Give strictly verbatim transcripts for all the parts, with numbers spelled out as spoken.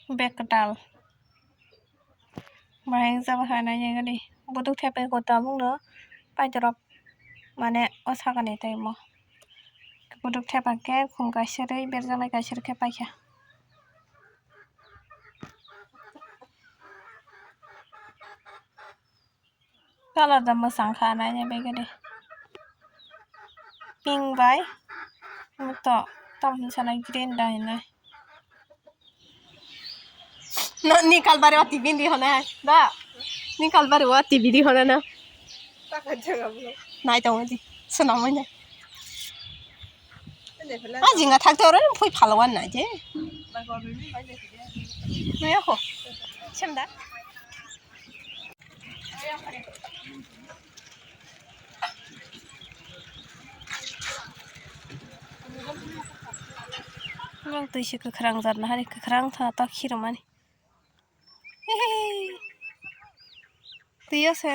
Bek kwtal. Bahai wngjago hai nainani. Buduk thepai kho tabukno paithorrok mane o sakani tei omo. Buduk thepa khe khum kaisa rwi berjaknai kaisa rwi khe paikha. Colour da mwchang kha naina bagwi de. Pink bai to tam hinwi sana green da hinwi. No, ni kalbari o T V di hona da. Ni kalbari o T V di hona na. Nai tongo di. Swnamwi nai. A jinga thak to oro phui phalo wan nai je. Nai ho. Sem da. Nwng twi se kwkhwrang jat nahari kwkhwrang tha ta khiromani. Twi o se.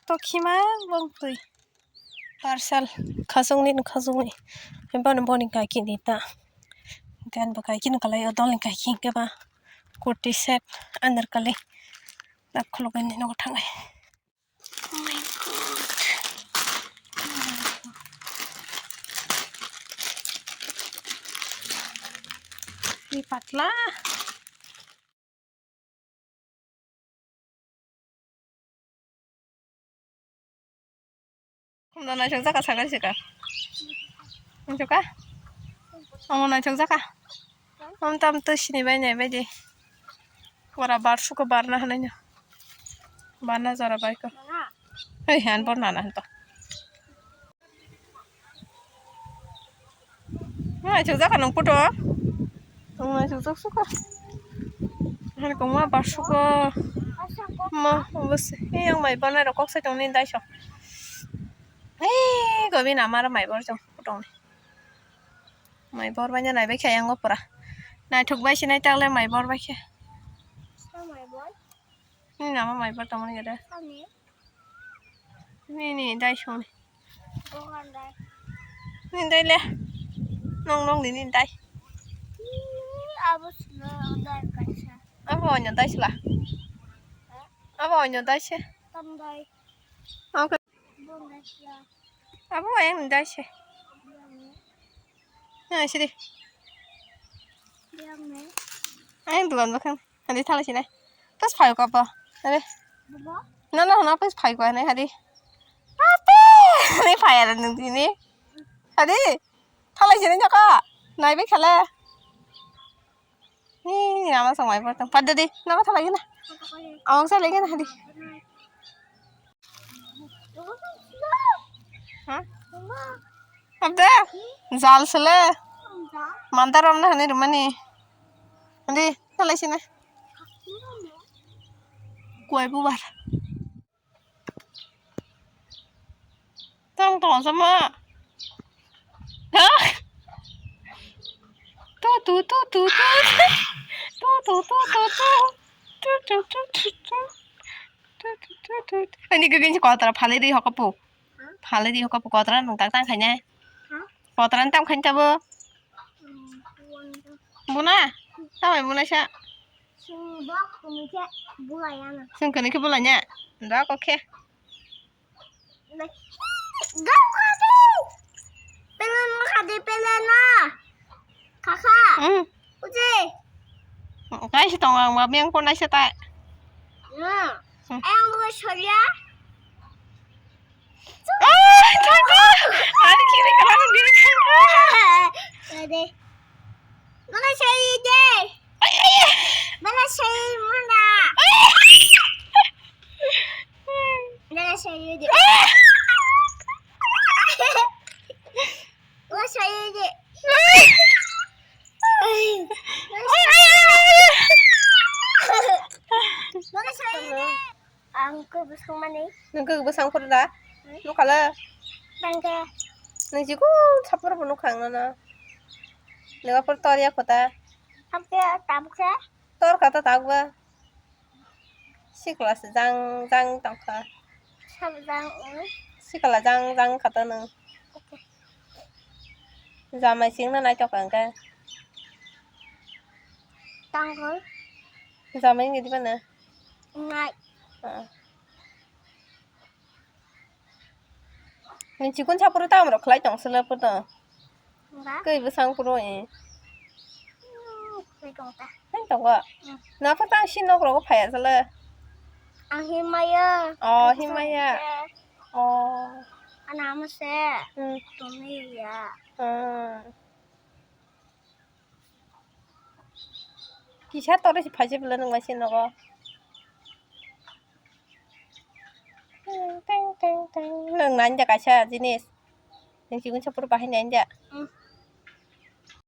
To khima bong twi. Parcel khasungni khasungni. Boni boni kaiki ni ta. Gan bo kaiki ni kalai o dol ni kaiki hingke ba. Kurti set anarkali. Dak khulugwi ni nogo thangai. Oh my God. Ni patla. Khumda naithok jaka sakai sika. Naithok ka? Omo naithok jaka. Omo tam to sini bai nai bai di. Pura bar suko barna hanai no. Barna jora bai ko. Hei han bor nana han to. Naithok jaka nung puto. Tong naithok jak suka. Hari kongma bar suka. Ma, bus. Hei yang mai banai rok kok sai tong ni dai sok. Hei gobi na mar mai bor jong putong ni. Mai bor bai nai bai khe yang opora. Naithok bai sinai tak le mai bor bai khe. Ni nama mai bor tong ni gada. Ni, ni, dai song ni. Ni dai le. Nong, nong ni, ni dai. Abo sila, dai kaisa. Abo onyo dai sila. Abo onyo dai se. Tam dai. Okay. Bong dai sila. Abo ayang ni dai se. Yang ni. Yang sidi. Yang ni. Ayang duan bakang. Hadi thala sinai. Pas phaio kapa. Hadi. Baba. Na, na, na, pas phaio kapa, hadi. Ape! Hadi phaya ra nung dini. Hadi. Thala sinai jaka. Nai be khala. Ni, ni nama song mai portang. Pada di. Nama thala gina. Awang sa lagi na, hadi. Ha? Abde? Jal sele. Mandar amna hani rumani. Andi, talai sini. Kuai bubar. Tong tong sama. Ha? Tu, tu, tu, tu, tu. Tu, tu, tu, tu, tu. Tu, tu, tu, tu, tu. Tu, tu, tu, tu, tu. Ani gagin si kotra phale di hokapu. Phale di hokapu kotra nung tak tang khaina. Kotra tam khain tabo. Buna. Tamai buna sa. Sung bok kumi khe bulai ano. Sung kani khe bulai nya. Da ko khe. Gak kaki. Pelen kadi pelen na. Kaka. Hmm. Uji. Kai si tong ang mami ang ko nai sa tai. Hmm. Hmm. Ayang buka soria. Ah, thangkha. Ani kiri kalang diri thangkha. Ade. Mana sai de. Mana sai mana. Mana sai de. Mana sai de. Mana sai de. Ang khe bwswng mani. Nung khe bwswng phuru da? Hmm. Nukha le? Tangkhe. Nung jiku sapor bo nukha ang nono. Nung aphuru tor ya kho ta? Tangkhe, tabuk khe? Tor kha ta tabuk ba. Sikla se jang jang tong kha. Sab jang o. Sikla jang jang kha ta nung. Okay. Jamai singna nai tong kha ang khe. Tangkol. Jamai ngi diba na? Ngai. Ah. Ni chikun sapuru tam rok khlai tong sele puto. Ba? Kei bwsang puro e. Hmm, kei tong ta. Hai tongo. Hmm. Na pa tang si nok rogo phaya sele. Ang himaya. Oh, himaya. Oh. Ana mo se. Hmm. Tumi ya. Hmm. Kisa tore si phaji bwle nwng lai se nogo. Teng, teng, teng, teng. Nwng nai da kaisa jinis. Nwng chikun sapuru bahai nai da. Hmm.